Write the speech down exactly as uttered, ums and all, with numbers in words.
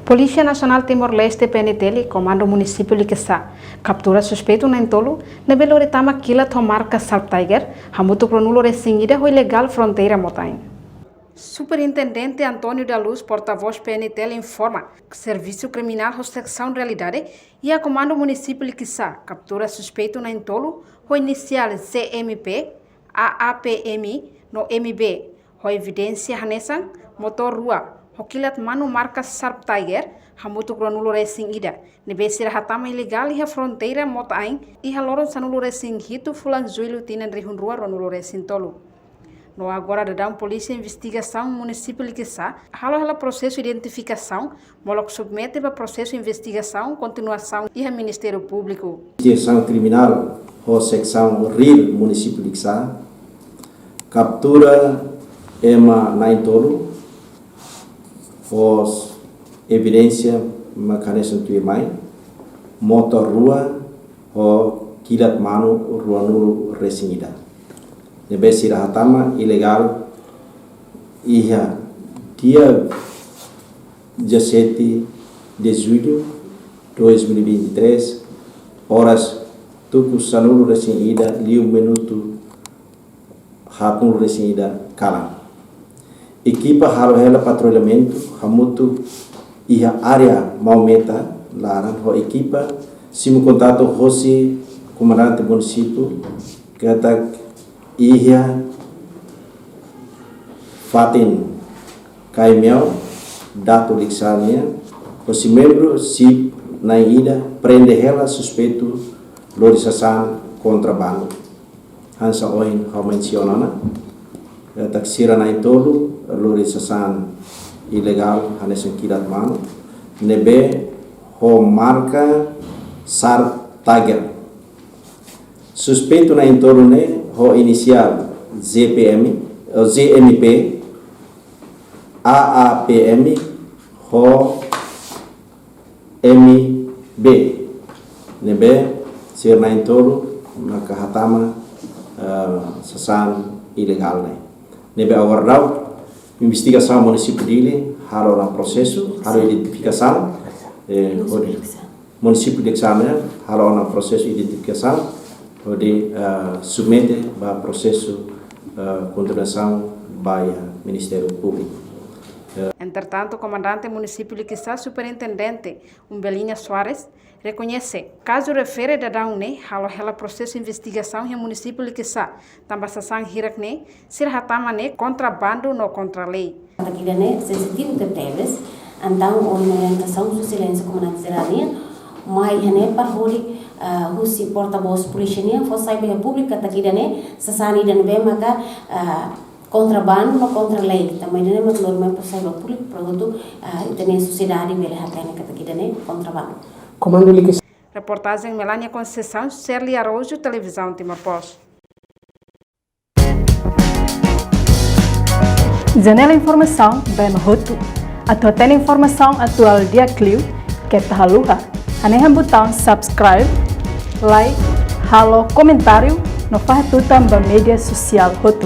Polísia Nasionál Timor-Leste, P N T L, Komandu Munisípiu Likisá kaptura suspeitu na'in-tolu ne'ebé lori tama kilat ho marka Sharp Tiger, hamutuk ruanulu-resin-ida, ho ilegál fronteira Mota-Ain. Superintendente António da Luz, portavós P N T L, informa, Servisu Kriminál ho Seksaun Realidade iha Komandu Munisípiu Likisá kaptura suspeitu na'in-tolu ho inisiál Z M P, A A P M no M B, ho evidénsia hanesan motór rua, ho kilat manu marka Sharp Tiger, hamutuk ruanulu-resin-ida, ne'ebé sira hatama ilegál iha fronteira Mota-Ain iha loron sanulu-resin-hitu fulan Jullu tinan rihun rua ruanulu-resin-tolu. No agora daudaun Polísia Investigasaun Munisípiu Likisá halo hela prosesu identifikasaun, molok submete ba prosesu investigasaun kontinuasaun iha Ministériu Públiku. Investigasaun Kriminál ho Seksaun RIR Munisípiu Likisá kaptura ema na'in-tolu, ho evidénsia mak hanesan tuirmai, motór rua ho kilat manu ruanulu-resin-ida, ne'ebé sira hatama ilegál iha dia dezassete de julho de dois mil e vinte e três, oras tuku sanulu-resin-ida liu minutu haatnulu-resin-ida kalan. Ekipa halo hela patrullamentu hamutuk iha área Maumeta laran, ho ekipa simu kontaktu hosi komandante munisípiu katak iha fatin Kaimeo, Datu Likisá nian, hosi membru SIP na'in-ida prende hela suspeitu lori sasán kontrabandu. Hanesan ohin ha'u mensiona ona, eh, katak sira na'in-tolu lori sasán ilegál hanesan kilat manu ne'ebé ho marka Sharp Tiger. Suspeitu na'in-tolu ne'e ho inisiál Z P M, eh, Z M P, A A P M ho M B, ne'ebé sira na'in-tolu maka hatama, eh, sasán ilegál ne'e. Ne'ebé agora daudaun investigasaun munisípiu Dili halo ona prosesu, halo identifikasaun, eh, hodi munisípiu Likisá nian halo ona prosesu identifikasaun, hodi, eh, submete ba prosesu, eh, kontinuasaun ba iha Ministériu Públiku. Entretantu, Komandante Munisípiu Likisá, Superintendente Umbelina Soares, rekoñese kazu refere daudaun ne'e halo hela prosesu investigasaun iha Munisípiu Likisá, tanba sasán hirak ne'e sira hatama ne'e kontrabandu no kontra lei. Katak ida-ne'e sensitivu tebetebes, entaun hodi orientasaun Sua Exelénsia Komandante Jerál nian mai iha ne'e para hodi, ah, husi portavós polísia nian fó sai ba iha públiku katak ida-ne'e sasán ida ne'ebé maka, ah, kontrabandu no kontra lei. Tanba ida-ne'e mak lori mai fó sai ba públiku para hotu, ah, ita-nia sosiedade bele hatene katak ida-ne'e kontrabandu. Komandu Likisá. Reportajen Melania Conceição, Shirley Araújo, Televizaun Timor Post. Janela informasaun ba ema hotu. Atu hatene informasaun atuál di'ak liu, keta haluha hanehan butaun subscribe, like, halo komentáriu no fahe tutan ba média sosiál hotu.